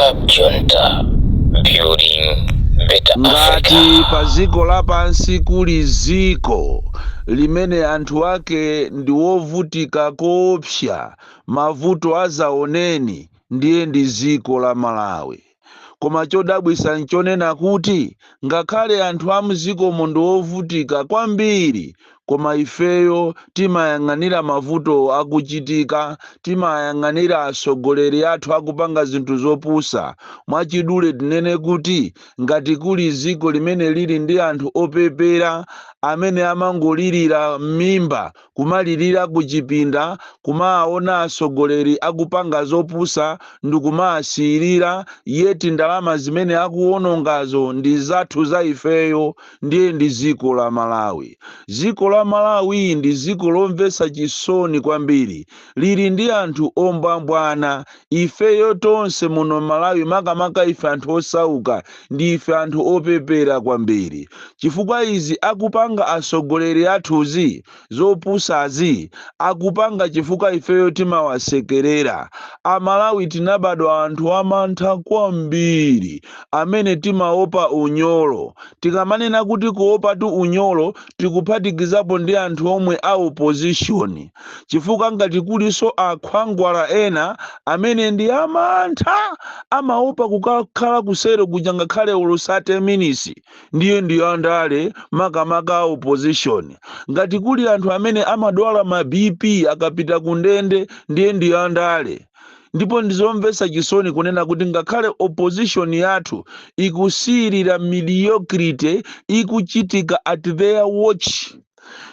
Club Junta, building better Ngati Africa. pa dziko lapansi kuli dziko limene anthu ake ndi wovutika koopsa, mavuto azaoneni, ndiye ndi dziko la Malawi. Koma chodabwisa nchonena kuti ngakhale anthu a mdzikomo ndi wovutika kwambiri, koma ifeyo timayang'anira mavuto akuchitika, timayang'anira atsogoleri athu akupanga zinthu zopusa. Mwachidule tinene kuti ngati kuli dziko limene lili ndi anthu opepera amene amangolirira m'mimba, kumalirira kuchipinda, kumaona atsogoleri akupanga zopusa ndikumaasiyirira, yeti ndalama zimene akuwonongazo ndi zathu za ifeyo, ndiye ndi dziko la Malawi. Dziko la Malawi ndi dziko lomvetsa chisoni kwambiri, lili ndi anthu ombwambwana. Ifeyo tonse muno Malawi, makamaka ife anthu osauka, ndi ife anthu opepera kwambiri, chifukwa izi akupanga atsogoleri athuzi, zopusazi akupanga chifukwa ifeyo timawasekerera. Amalawi tinabadwa anthu amantha kwambiri amene timaopa unyolo. Tikamanena kuti kuopatu unyolo, tikuphatikizapo ndi anthu omwe a opposition, chifukwa ngati kuliso akhwangwala ena amene ndi amantha, amaopa kukakhala kusero kuja ngakhale olo 30 minutes, ndiye ndi andale, makamaka a opposition. Ngati kuli anthu amene amadwala ma BP akapita ku ndende, ndiye ndi andale. Ndipo ndizomvetsa chisoni kunena kuti ngakhale opposition yathu ikusiyirira mediocrity ikuchitika at their watch.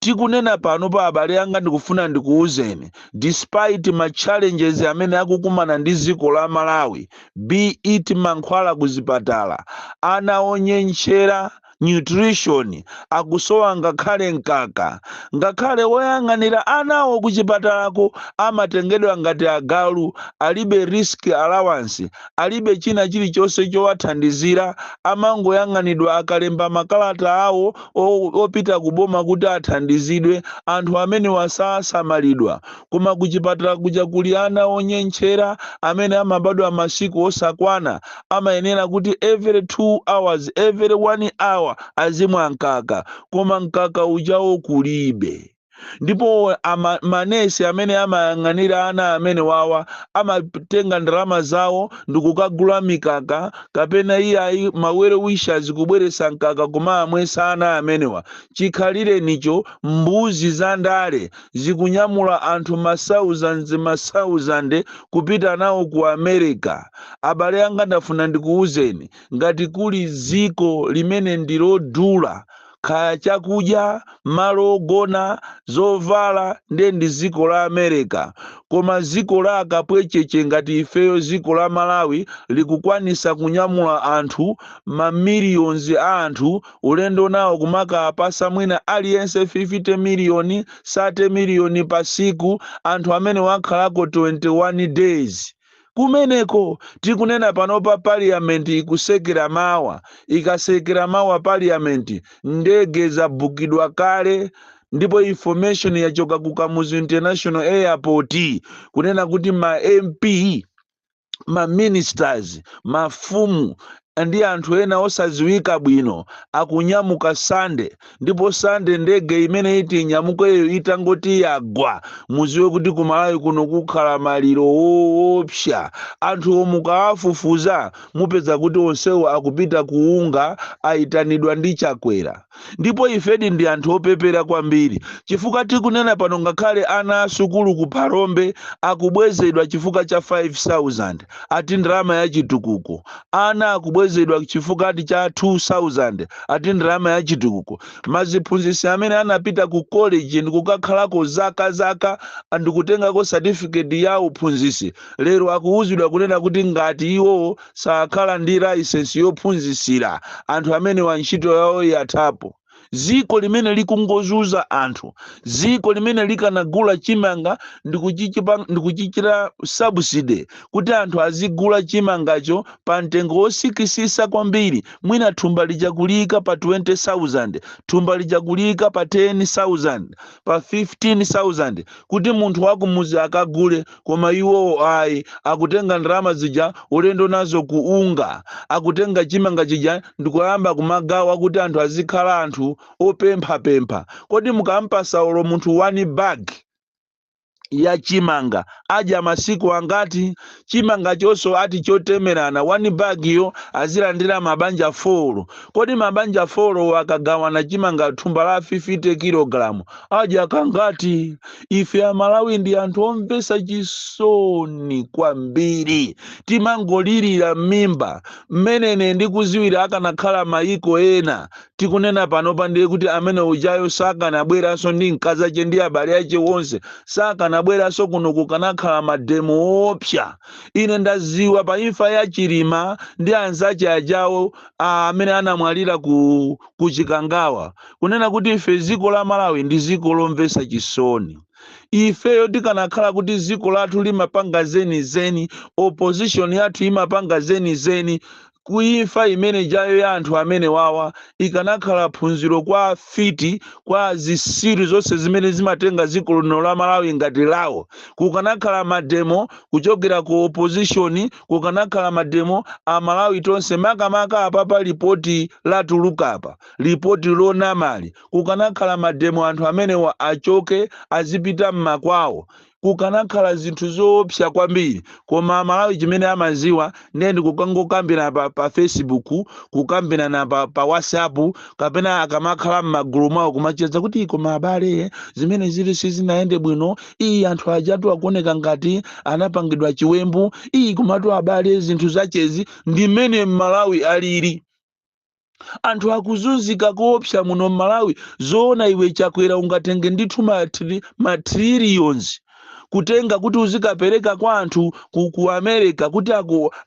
Tikunena pano pa, abale anga, ndikufuna ndikuwuzeni, despite ma challenges amene akukumana ndi dziko la Malawi, be it mankhwala kuzipatala, ana onyenchera, nutrition akusowa, ngakhale mkaka, ngakhale woyang'anira anawo kuchipatalako amatengedwa ngati agalu, alibe risk allowance, alibe china chilichonse chowathandizira, amangoyang'anidwa akalemba makalata awo opita kuboma kuti athandizidwe. Anthu amene wasasamalidwa, koma kuchipatala kuja kuli ana onyenchera amene amabadwa masiku osakwana, amayenera kuti every 2 hours, every one hour azimwa mkaka, koma mkaka ujawo kulibe. Ndipo manesi amene amayang'anira ana amene wawa amatenga ndalama zawo ndikukagula mikaka, kapena iyayi, ma well wishers kubweresa mkaka kumamwesa ana amenewa. Chikhalire nicho mbuzi za ndale zikunyamula anthu ma thousands, ma thousand, kupita nawo ku America. Abale anga, ndafuna ndikuwuzeni, ngati kuli dziko limene ndilodula kaya chakudya, malo ogona, zovala, ndiye ndi dziko la America. Koma dziko la akapwecheche ngati ifeyo, dziko la Malawi, likukwanisa kunyamula anthu, ma millions a anthu, ulendo nawo kumakapasa mwina aliyense 50 miliyoni, 30 miliyoni pa siku, anthu amene wakhalako 21 days kumeneko. Tikunena panopa, parliament ikusekera mawa. Ikasekera mawa parliament, ndege zabukidwa kale, ndipo information yachoka ku Kamuzu International Airport kunena kuti ma MP, ma ministers, mafumu ndi anthu ena osadziwika bwino akunyamuka Sande. Ndipo Sande ndege imene iti inyamukeyo itangoti yagwa, muziwe kuti kumalawi kuno kukhala maliro woopsa. Anthu mukawafufuza mupeza kuti onsewo akupita kuunga, ayitanidwa ndi Chakwera. Ndipo ifedi ndi anthu opepera kwambiri, chifukwa tikunena pano ngakhale ana asukulu ku Phalombe akubwezedwa chifukwa cha 5000, ati ndalama ya chitukuko. Ana akubwezedwa chifukwa ati cha 2000, ati ndalama ya chitukuko. Maziphunzitsi amene anapita ku college ndikukakhalako zaka zaka ndikutengako certificate ya uphunzitsi, lero akuwuzidwa kunena kuti ngati iwo sakhala ndi license yophunzitsira, anthu amene wa ntchito yawo yathapo. Ziko limene likungozuza anthu, ziko limene likanagula chimanga ndikuchichita subsidy kuti anthu azigula chimangacho pa mtengo wosikisisa kwambiri, mwina thumba lija kulika pa 20,000, thumba lija kulika pa 10,000, pa 15,000, kuti munthu wakumuzi akagule. Koma iwowo ayi, akutenga ndalama zija ulendo nazo ku unga, akutenga chimanga chija ndikuyamba kumagawa kuti anthu azikhala anthu opemphapempha. Kodi mukampasa olo munthu one bag ya chimanga, adya masiku angati? Chimanga chonso ati chotemerana, one bag yo azilandira mabanja 4. Kodi mabanja 4 akagawana chimanga thumba la 50 kilogramu, adya kangati? Ife Amalawi ndi anthu omvesa chisoni kwambiri, timangolirira m'mimba. Mmenene ndikuziwira, akanakhala mayiko ena tikunena panopa, ndiye kuti amene ujayo sakanabweranso ndi mkazi ache ndi abale ache wonse, sakanabweranso kuno, kukanakhala mademo opsa. Ine ndaziwa pa imfa ya Chilima ndi anzache ajawo amene anamwalira ku Chikangawa, kunena kuti ife dziko la Malawi ndi dziko lomvesa chisoni. Ifeyo tikanakhala kuti dziko lathu limapanga zenizeni, opposition yathu imapanga zenizeni, kuimfa imene jayo ya anthu amene wawa ikanakhala phunziro kwa fiti, kwa zisilu zonse zimene zimatenga dziko lino la Malawi ngati lawo. Kukanakhala mademo kuchokera ku opposition, kukanakhala mademo Amalawi tonse, makamaka apapa lipoti latulukapa, lipoti lonamali, kukanakhala mademo, anthu amenewa achoke, azipita mmakwawo. Kukanakhala zinthu zoopsa kwambiri. Koma Amalawi chimene amaziwa ndiye ndikukangokambirana pa Facebook, kukambirana pa WhatsApp, kapena akamakhala m'magulu mwawo kumacheza kuti, "Koma abale, zimene zili sizinayende bwino. Iyi anthu ajatu akuoneka ngati anapangidwa chiwembu. Iyi komatu abale, zinthu zachezi." Ndi mmene Mmalawi alili. Anthu akuzunzika koopsa muno Mmalawi. Zoona iwe Chakwera ungatenge ndithu ma trillions kutenga kuti uzikapereka kwa anthu ku America kuti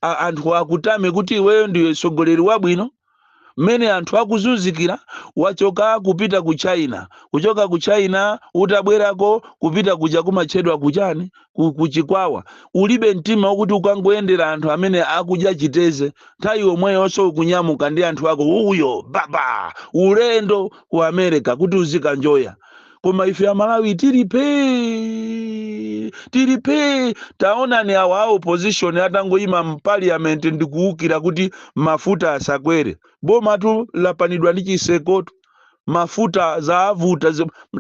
anthu akutame kuti iweyo ndiwe mtsogoleri wabwino, mmene anthu akuzunzikira? Wachoka kupita ku China, kuchoka ku China utabwerako kupita kuja kumatchedwa kuchani, ku Chikwawa, ulibe mtima wakuti ukangoyendera anthu amene akudya chiteze. Nthawi yomweyonso ukunyamuka ndi anthu ako uyo baba, ulendo ku America kuti uzikanjoya. Koma ife Amalawi tilipe, tilipe. Taonani awa a opposition atangoyima mparliament ndikuwukira kuti mafuta asakwere, bomatu lapanidwa ndi chisekotu. Mafuta zaavuta.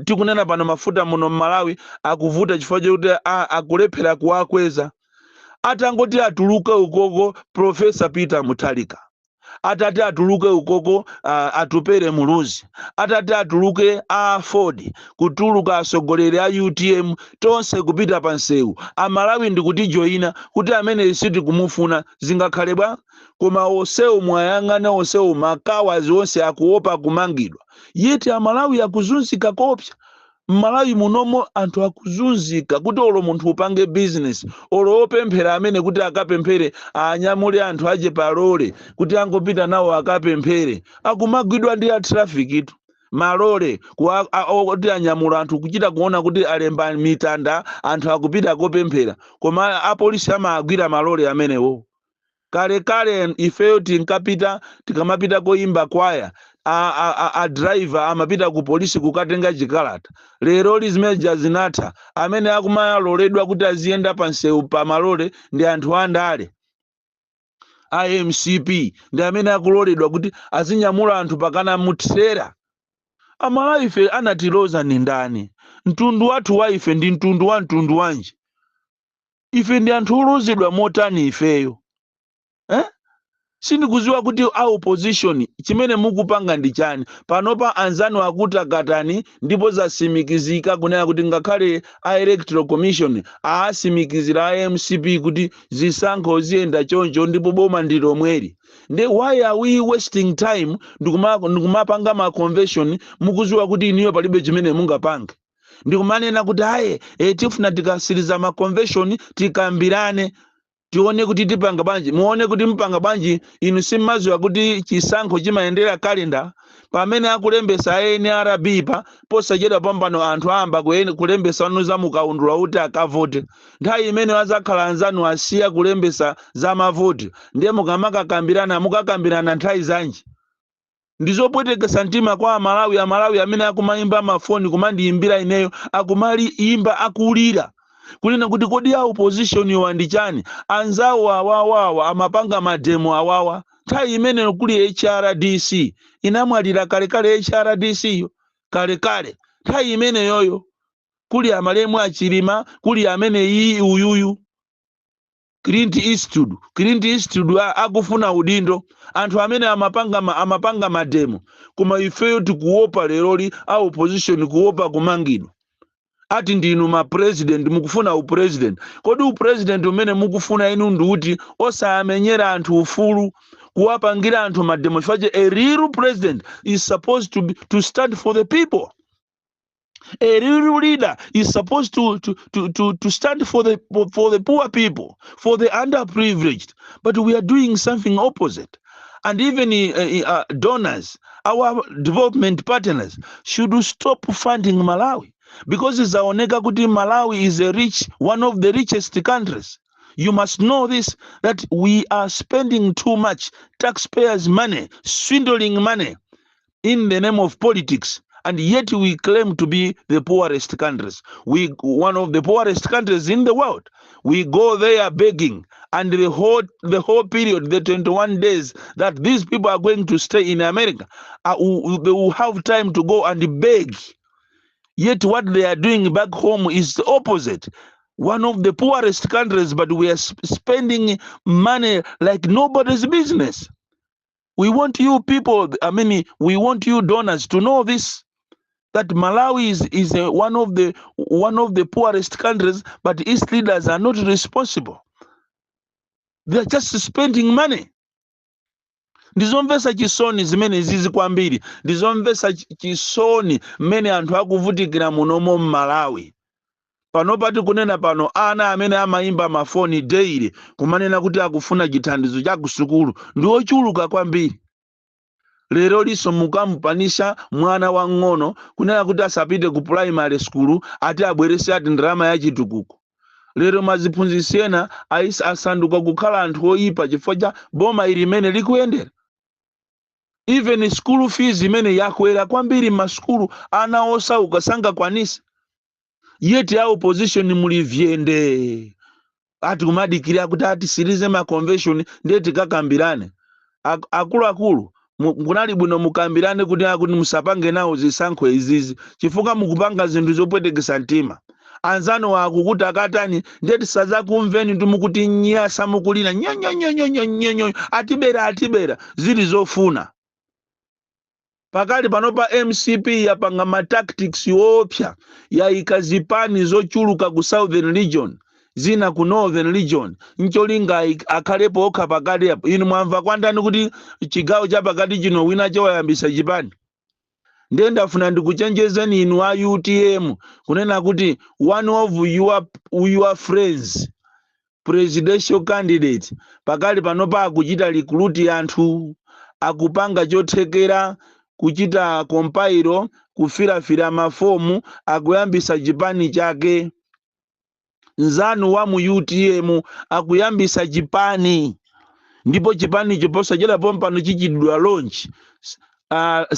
Tikunena pano mafuta muno Mmalawi akuvuta chifukwa chokuti akulephera kuwakweza. Atangoti atuluke ukoko Professor Peter Mutharika, atati atuluke ukoko Atupere Muluzi, atati atuluke a Ford, kutuluka atsogoleri a UTM tonse kupita pa nsewu, Amalawi ndikutijoyina kuti amene sitikumufuna, zingakhale bwa? Koma onsewo mwayang'ana, onsewo makawazi onse akuopa kumangidwa, yeti Amalawi akuzunzika kopsa. Mmalawi munomo anthu akuzunzika kuti olo munthu upange business, olo opemphera amene kuti akapemphere, anyamule anthu ache palole kuti angopita nawo akapemphere, akumagwidwa ndi a traffic tu. Malole kuti anyamula anthu, kuchita kuona kuti alemba mitanda, anthu akupita kopemphera, koma apolisi amagwira malole amenewo. Kalekale ifeyo tinkapita, tikamapita koimba kwaya, a driver amapita ku polisi kukatenga chikalata. Lero zimene zinatha. Amene akumaloledwa kuti aziyenda pa nsewu pa malole ndi anthu andale a MCP, ndi amene akuloledwa kuti azinyamula anthu pakana muthera. Amalawi ife anatiloza ni ndani? Mtundu wathu wa ife ndi mtundu wa mtundu wanji? Ife ndi anthu olozedwa motani ifeyo, eh? Sindikuziwa kuti a opposition chimene mukupanga ndi chani panopa. Anzanu akutakatani, ndipo zasimikizika kunena kuti ngakhale a Electoral Commission aasimikizira a MCP kuti zisankho ziyenda choncho ndipo boma ndi lomweli. Ndi why are we wasting time ndikumapanga ma convention, mukuziwa kuti iniyo palibe chimene mungapange, ndikumanena kuti aye, tifuna tikasiriza ma convention tikambirane? Tione kuti tipanga bwanji, muone kuti mpanga bwanji. Inu simmaziwa kuti chisankho chimayendera kalenda. Pamene akulembesa NRB pa posachedwa pambano, anthu ayamba kulembesa anu za mukaundula kuti akavote. Nthawi imene azakhala anzanu asiya kulembesa za mavoti, ndiye mukamakakambirana, mukakambirana nthawi zanji? Ndizopwetekesa mtima kwa Amalawi. Amalawi amene akumayimba mafoni kumandiyimbira ineyo, akumayimba akulira kunena kuti, "Kodi a opposition wa ndi chani? Anzawo awawawa amapanga mademo awawa nthawi imeneyo kuli HRDC inamwalira kalekale, HRDC yo kalekale. Nthawi imeneyoyo kuli amalemu achilima, kuli amene iyi uyuyu Clint Eastwood. Clint Eastwood akufuna udindo, anthu amene amapanga mademo. Koma ifeyo tikuopa leroli, a opposition kuopa kumangidwa, ati ndinu ma president, mukufuna upresident. Kodi upresident umene mukufuna inu ndiuti, osamenyera anthu ufulu, kuwapangira anthu mademo? Chifukwa a real president is supposed to stand for the people. A real leader is supposed to stand for the poor people, for the underprivileged. But we are doing something opposite. And even donors, our development partners, should stop funding Malawi, because zaoneka kuti Malawi is a rich, one of the richest countries. You must know this, that we are spending too much taxpayers' money, swindling money in the name of politics, and yet we claim to be the poorest countries. We one of the poorest countries in the world. We go there begging, and the whole period, the 21 days that these people are going to stay in America, they will have time to go and beg. Yet what they are doing back home is the opposite. One of the poorest countries, but we are spending money like nobody's business. We want you people, I mean, we want you donors to know this, that Malawi is one of the poorest countries, but its leaders are not responsible. They are just spending money. Ndizomvetsa chisoni zimene zizi kwambiri. Ndizomvetsa chisoni mmene anthu akuvutikira munomo mMalawi pano. Pati kunena pano, ana amene amayimba mafoni daily kumanena kuti akufuna chithandizo cha kusukulu ndi ochuluka kwambiri. Lero liso mukamupanisha mwana wang'ono kunena kuti asapite ku primary school, ati abwerese ati ndalama ya chitukuko. Lero maziphunzitsi ena asanduka kukhala anthu oyipa chifukwa cha boma ili limene likuyendera. Even school fees imene yakwera kwambiri m'masukulu, ana osauka sangakwanise. Yet ya opposition muli vyende, ati kumadikira kuti atisirize ma convention ndiye tikakambirane. Akuluakulu, kunali bwino mukambirane kuti akuti musapange nawo zisankho izizi, chifukwa mukupanga zinthu zopwetekesa mtima. Anzanu akukuti akatani, ndiye tisazakumveni ndi mukuti nyasa, mukulira nyonyonyonyonyonyo, atibera, atibera. Zili zofuna pakali panopa, MCP yapanga ma tactics opsa, yayika zipani zochuluka ku Southern Region, zina ku Northern Region, ncholinga akhalepo okha pakati apo. Inu mwamva kwandani kuti chigawo cha pakati chino wina chowayambisa chipani? Ndiye ndafuna ndikuchenjezeni inu a UTM kunena kuti one of your friends, presidential candidate, pakali panopa akuchita recruit anthu, akupanga chothekera kuchita compile, kufirafira mafomu, akuyambisa chipani chake. Nzanu wa mu UTM akuyambisa chipani, ndipo chipanicho posachedwa pompano chichitidwa launch.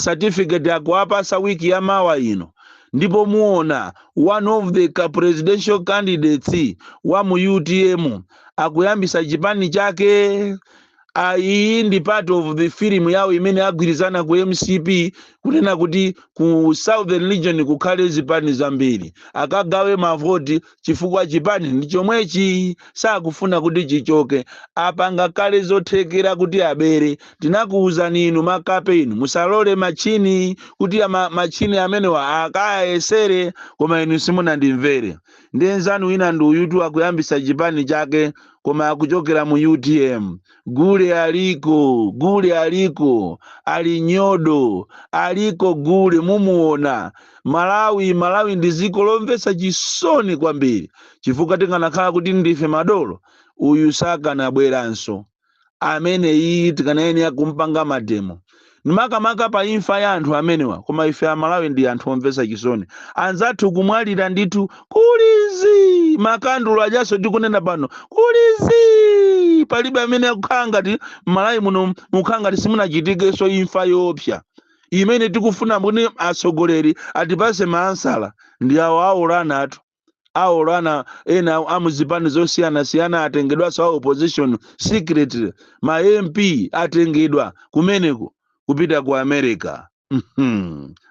Certificate akuwapasa wiki ya mawa ino, ndipo muona one of the presidential candidates wa mu UTM akuyambisa chipani chake. Iyi ndi part of the film yawo imene agwirizana ku MCP kunena kuti ku Southern Region kukhale zipani zambiri, akagawe mavoti, chifukwa chipani ndi chomwechi sakufuna kuti chichoke. Apanga kale zothekera kuti abere. Tinakuwuzani inu makape inu, musalole machini kuti machini amenewa akayesere, koma inu simunandimvere. Ndi nzanu wina ndi uyutu akuyambisa chipani chake, koma akuchokera mu UTM. Gule aliko, gule aliko, ali nyodo, aliko gule, mumuona. Malawi, Malawi ndi dziko lomvetsa chisoni kwambiri, chifukwa tikanakhala kuti ndife madolo. Uyu sakanabweranso amene iyi tikanayenera kumpanga mademo makamaka pa imfa ya anthu amenewa. Koma ife Amalawi ndi anthu omvetsa chisoni. Anzathu kumwalira ndithu kulizi, makandulo ajaso tikunena pano kulizi, palibe amene akukhala ngati Mmalawi muno mukhala ngati simunachitikenso imfa yoopsa imene tikufuna kuti atsogoleri atipase maansala. Ndi awo aolana atu, aolana ena amuzipani zosiyanasiyana atengedwanso a opposition secretly, ma MP atengedwa kumeneko kupita ku America.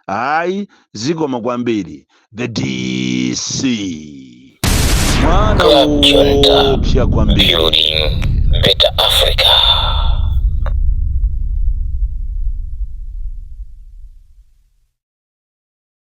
Ayi, zikoma kwambiri. The DC mwana Club Junta, woopsa kwambiri. Building Better Africa.